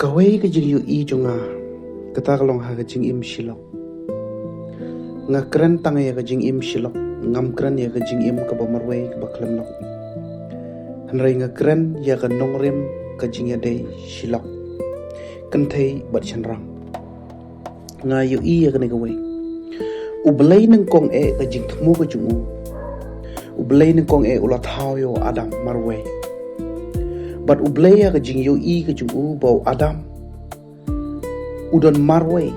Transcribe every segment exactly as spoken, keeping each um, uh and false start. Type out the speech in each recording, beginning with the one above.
Kawei ka jingïohi jong nga, kata ka long ha ka jingim shilok. Nga kren tang ïa ka jingim shilok, ngam kren ïa ka jingim kaba marwei kaba khlem lok. Hynrei nga kren ïa ka nongrim ka jingïadei shilok, kynthei bad shynrang. Nga ïohi ïa kane kawei. U Blei nyngkong eh ka jingthmu ka jong u, U Blei nyngkong eh u la thaw ïa u Adam marwei. Bad U Blei ha ka jingïohi ka jong u ba u Adam u don marwei.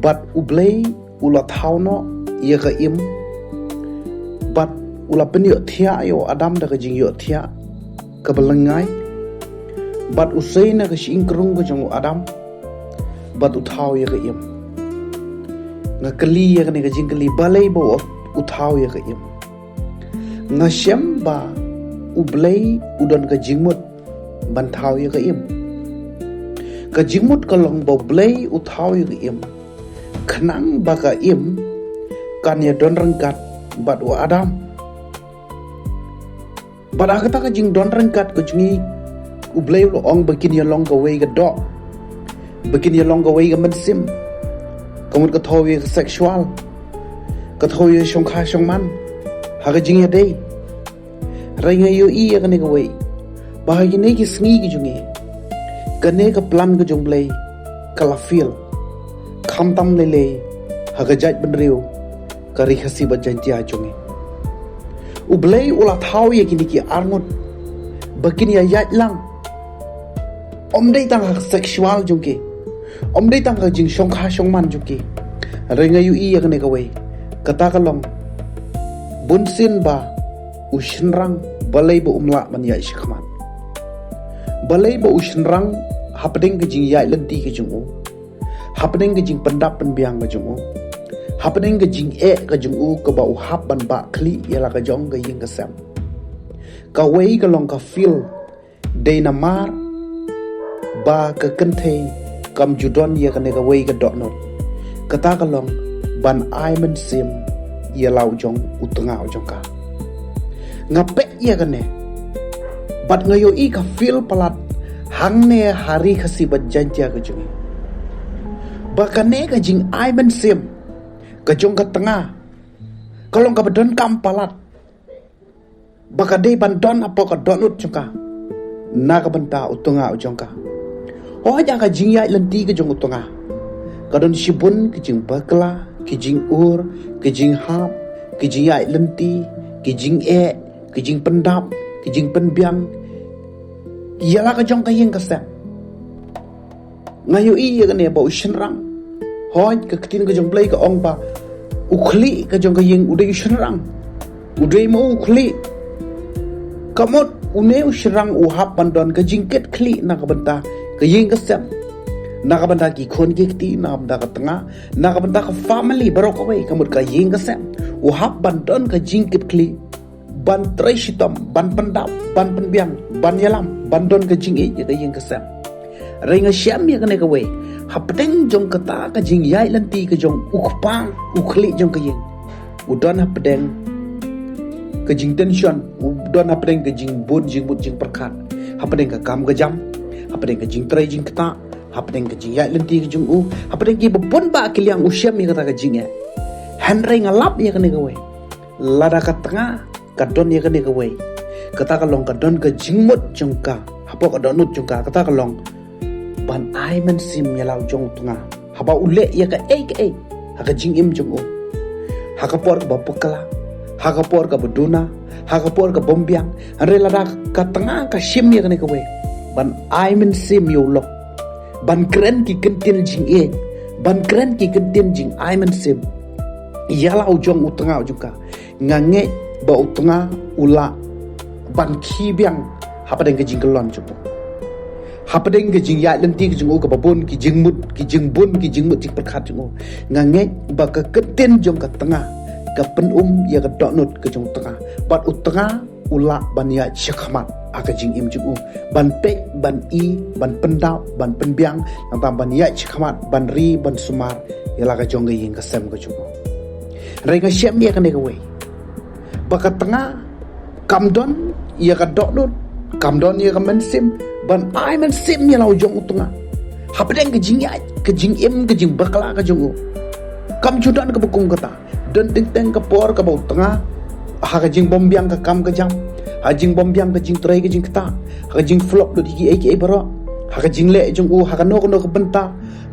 Bad U Blei u la thaw noh ïa ka im. Bad u la pynïohthiah ïa u Adam da ka jingïohthiah kaba lyngngai. Bad u sei na ka shyieng krung ka jong u Adam. Bad u thaw ïa ka im. Nga kylli ïa kane ka jingkylli, balei ba u, u thaw ïa ka im? Nga shem ba U Blei u don ka jingmut ban thaw ïa ka im. Ka jingmut ka long ba U Blei u thaw ïa ka im khnang ba ka im kan ïa don ryngkat bad u Adam. Bad ha kata ka jingdon ryngkat ka jong ngi, U Blei u la ong ba kin ïa long kawei ka doh, ba kin ïa long kawei ka mynsiem. Ka mut ka thew ïa ka sexual, ka thew ïa shongkha shongman ha ka jingïadei. Hynrei nga ïohi ïa kane kawei, ba ha kine ki sngi ki jong ngi, kane ka plan ka jong U Blei ka la fail, khamtam lei lei ha ka jaitbynriew ka Ri Khasi bad Jaiñtia jong ngi. U Blei u la thaw ïa kine ki arngut ba kin ïa ïaid lang. Ym dei tang ha ka sexual jong ki, ym dei tang ha ka jingshongkha shongman jong ki. Hynrei nga ïohi ïa kane kawei, kata ka long bunsien ba u shynrang, balei ba um lah ban ïaid shakhmat? Balei ba u shynrang, hapdeng ka jingïaid lynti ka jong u, hapdeng ka jingpyndap pynbiang ka jong u, hapdeng ka jingeh ka jong u kaba u hap ban bah khlieh ïa la ka jong ka ïing ka sem? Kawei ka long ka fail, dei namar ba ka kynthei kam ju don ïa kane kawei ka dohnud, kata ka long ban ai mynsiem ïa la u jong u tnga u jong ka. Nga peit ïa kane bad nga ïohi ka fail palat hangne ha Ri Khasi bad Jaiñtia ka jong ngi, ba kane ka jingai mynsiem ka jong ka tnga ka long kaba donkam palat, ba ka dei ban don hapoh ka dohnud jong ka na ka bynta u tnga u jong ka. Hooid, ha ka jingïaid lynti ka jong u tnga ka don shibun ka jingbakla, ka jingur, ka jinghap, ka jingïaid lynti, ka jingeh, ka jingpyndap, ka jingpynbiang ïa la ka jong ka ïing ka sem. Nga ïohi ïa kane ba u shynrang, hooid, ka ktien ka jong U Blei ka ong ba u khlieh ka jong ka ïing u dei u shynrang, u dei ma u khlieh. Ka mut une u shynrang u hap ban don ka jingkit khlieh na ka bynta ka ïing ka sem, na ka bynta ki khun ki kti, na ka bynta ka tnga, na ka bynta ka family baroh kawei, ka mut ka ïing ka sem. U hap ban don ka jingkit khlieh ban trei shitom, ban pyndap, ban pynbiang, ban ïalam, ban don ka jingïeit ïa ka ïing ka sem. Hynrei nga shem ïa kane kawei, hapdeng jong kata ka jingïaid lynti ka jong u kpa u khlieh jong ka ïing, u don hapdeng ka jingtension, u don hapdeng ka jingbun jingmut jingpyrkhat, hapdeng ka kam ka jam, hapdeng ka jingtrei jingktah, hapdeng ka jingïaid lynti ka jong u, hapdeng kiba bun bah ki liang u shem ïa kata ka jingeh. Hynrei nga lap ïa kane kawei, lada ka tnga ka don ïa kane kawei, kata ka long ka don ka jingmut jong ka hapoh ka dohnud jong ka, kata ka long ban ai mynsiem ïa la u jong u tnga haba u leh ïa kaei kaei ha ka jingim jong u, ha ka por kaba bakla, ha ka por kaba duna, ha ka por kaba ym biang. Hynrei lada ka tnga ka shim ïa kane kawei ban ai mynsiem ïa u lok, ban kren ki kyntien jingïeit, ban kren ki kyntien jingai mynsiem ïa la u jong u tnga u jong ka, nga ngeit ba u tnga u lah ban khie biang hapdeng ka jingkyllon jong u, hapdeng ka jingïaid lynti ka jong u kaba bun ki jingmut, ki jingbun ki jingmut jingpyrkhat jong u. Nga ngeit ba ka ktien jong ka tnga ka pynum ïa ka dohnud ka jong u tnga, bad u tnga u lah ban ïaid shakhmat ha ka jingim jong u, ban peit, ban i, ban pyndap, ban pynbiang, nangta ban ïaid shakhmat, ban ri, ban sumar ïa la ka jong ka ïing ka sem ka jong u. Hynrei nga shem ïa kane kawei, ba ka tnga kam don ïa ka dohnud Kam don ïa ka mynsiem ban ai mynsiem ïa la u jong u tnga. Hapdeng ka jingïaid, ka jingim, ka jingbakla ka jong u, kam ju don kaba kum kata. Don teng teng ka por kaba u tnga, ha ka jingbym biang ka kam ka jam, ha ka jingbym biang ka jingtrei ka jingktah, ha ka jingflop lut ïa kiei kiei baroh, ha ka jingleh jong u ha kano kano ka bynta,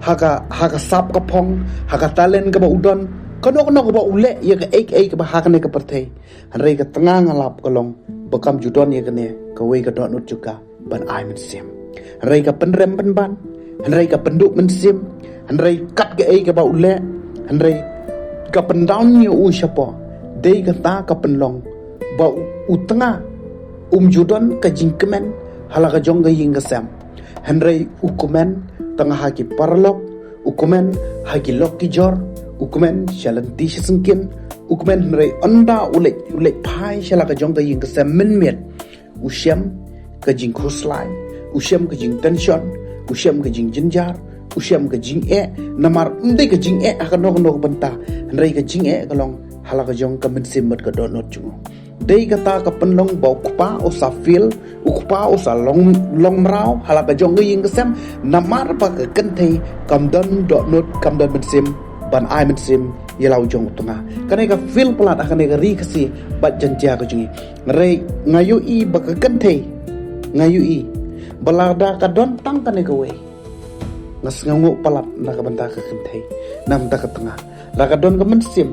ha ka, ha ka sap ka phong, ha ka talent kaba u don, kano kano kaba u leh ïa kaei kaei kaba ha kane ka pyrthei. Hynrei ka tnga, nga lap, ka long ba kam ju don ïa kane kawei ka dohnud jong ka ban ai mynsiem. Hynrei ka pynrem pynban, hynrei ka pynduh mynsiem, hynrei kat kaei kaba u leh, hynrei ka pyndown ïa u shapoh. Dei kata ka pynlong ba u, u tnga um ju don ka jingkmen ha la ka jong ka ïing ka sem. Hynrei u kmen tang ha ki paralok, u kmen ha ki lok ki jor, u kmen sha lynti sha syngkien, u kmen, hynrei ynda u leit, u leit phai sha la ka jong ka ïing ka sem mynmiet, u shem ka jingkhuslai, u shem ka jingtension, u shem ka jingjynjar, u shem ka jingeh. Namar ym dei ka jingeh ha kano kano ka bynta, hynrei ka jingeh ka long ha la ka jong ka mynsiem bad ka dohnud jong u. Dei kata ka pynlong ba u kpa u sa feel, u kpa u sa long, long mraw ha la ka jong ka ïing ka sem, namar ba ka kynthei kam don dohnud, kam don mynsiem ban ai mynsiem ïa la u jong u tnga. Kane ka feel palat ha kane ka ri Khasi bad Jaiñtia ka jong ngi. Hynrei nga ïohi ba ka kynthei, nga ïohi ba lada ka don tang kane kawei, nga sngewnguh palat na ka bynta ka kynthei, na bynta ka tnga. Lada ka don ka mynsiem,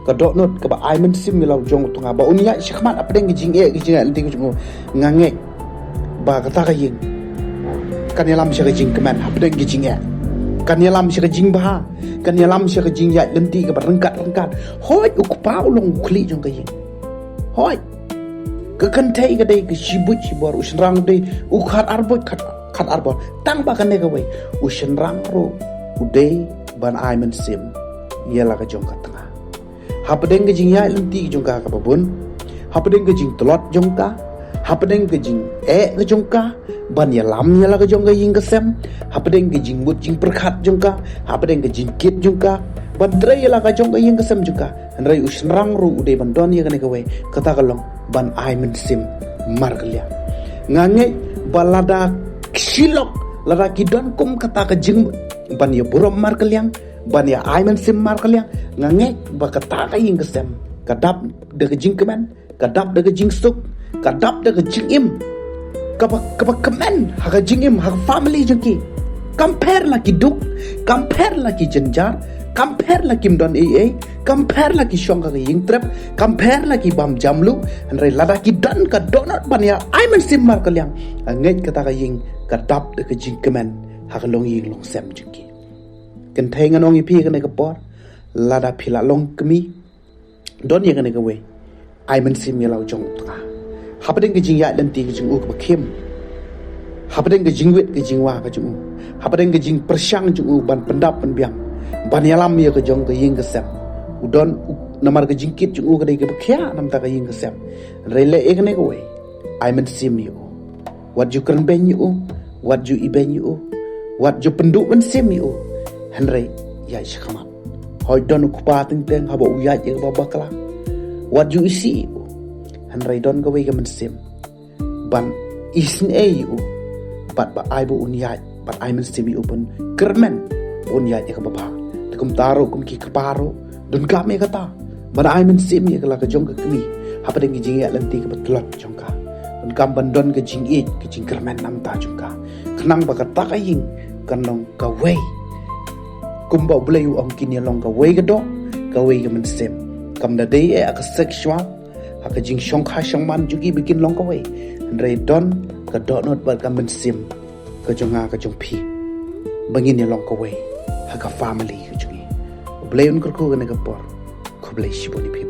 ka dohnud kaba ai mynsiem ïa la u jong u tnga ba un ïaid shakhmat hapdeng ka jingeh, ka jingïaid lynti ka jong u, nga ngeit ba kata ka ïing kan ïalam sha ka jingkmen hapdeng ka jingeh. Kan ïalam sha ka jingbha, kan ïalam sha ka jingïaid lynti kaba ryngkat ryngkat. Hooid, u kpa u long u khlieh jong ka ïing. Hooid, ka kynthei ka dei ka shibuit shibor, u shynrang u dei u khat ar buit khat, khat ar bor. Tang ba kane kawei, u shynrang ruh u dei ban ai mynsiem ïa la ka jong ka tnga. Hapdeng ka jingïaid lynti ka jong ka kaba bun, hapdeng ka jingtlot jong ka, hapdeng ka jingeh ka jong ka ban ïalam ïa la ka jong ka ïing ka sem, hapdeng ka jingmut jingpyrkhat jong ka, hapdeng ka jingkit jong ka ban trei ïa la ka jong ka ïing ka sem jong ka. Hynrei u shynrang ruh u dei ban don ïa kane kawei, kata ka long ban ai mynsiem markylliang. Nga ngeit ba lada ki lok, lada ki don kum kata ka jingmut ban ïa burom markylliang, ban ïa ai mynsiem markylliang, nga ngeit ba kata ka ïing ka sem ka dap da ka jingkmen, ka dap da ka jingsuk, ka dap da ka jingim kaba, kaba kmen ha ka jingim, ha ka family jong ki. Kam pher la ki duk, kam pher la ki jynjar, kam pher la kim don ei ei, kam pher la ki shong ha ka ïing trep, kam pher la ki bam jam luh. Hynrei lada ki don ka dohnud ban ïa ai mynsiem markylliang, nga ngeit kata ka ïing ka dap da ka jingkmen ha ka longïing longsem jong ki. Kynthei, ngan ong ïa phi kane ka por, lada phi la long kmie, don ïa kane kawei, ai mynsiem ïa la u jong u tnga. Hapdeng ka jingïaid lynti ka jong u kaba khim, hapdeng ka jingwit ka jingwa ka jong u, hapdeng ka jingpyrshang jong u ban pyndap pynbiang, ban ïalam ïa ka jong ka ïing ka sem, u don u, namar ka jingkit jong u ka dei kaba khia na bynta ka ïing ka sem. Hynrei leh ïa kane kawei, ai mynsiem ïa u. Wat ju kren beiñ ïa u, wat ju ibeiñ ïa u, wat ju pynduh mynsiem ïa u. Hynrei ïaid shakhmat. Hooid, don u kpa teng teng haba u ïaid ïa kaba bakla, wat ju isih ïa u. Hynrei don kawei ka mynsiem ban isynei ïa u, bad ba ai ba un ïaid, bad ai mynsiem ïa u ban kyrmen, ba un ïaid ïa kaba bha. Te kumta ruh kum ki kpa ruh, donkam ïa kata, ban ai mynsiem ïa ka la ka jong ka kmie hapdeng ka jingïaid lynti kaba tlot jong ka. Donkam ban don ka jingïeit, ka jingkyrmen na bynta jong ka, khnang ba kata ka ïing kan long kawei, kumba U Blei u ong, kin ïa long kawei ka doh, kawei ka mynsiem. Kam da dei eh ha ka sexual, ha ka jingshongkha shongman jong ki ba kin long kawei, hynrei don ka dohnud bad ka mynsiem ka jong nga ka jong phi, ba ngin ïa long kawei ha ka family ka jong ngi. U Blei un kyrkhu kane ka por. Khublei shibun ïa phi.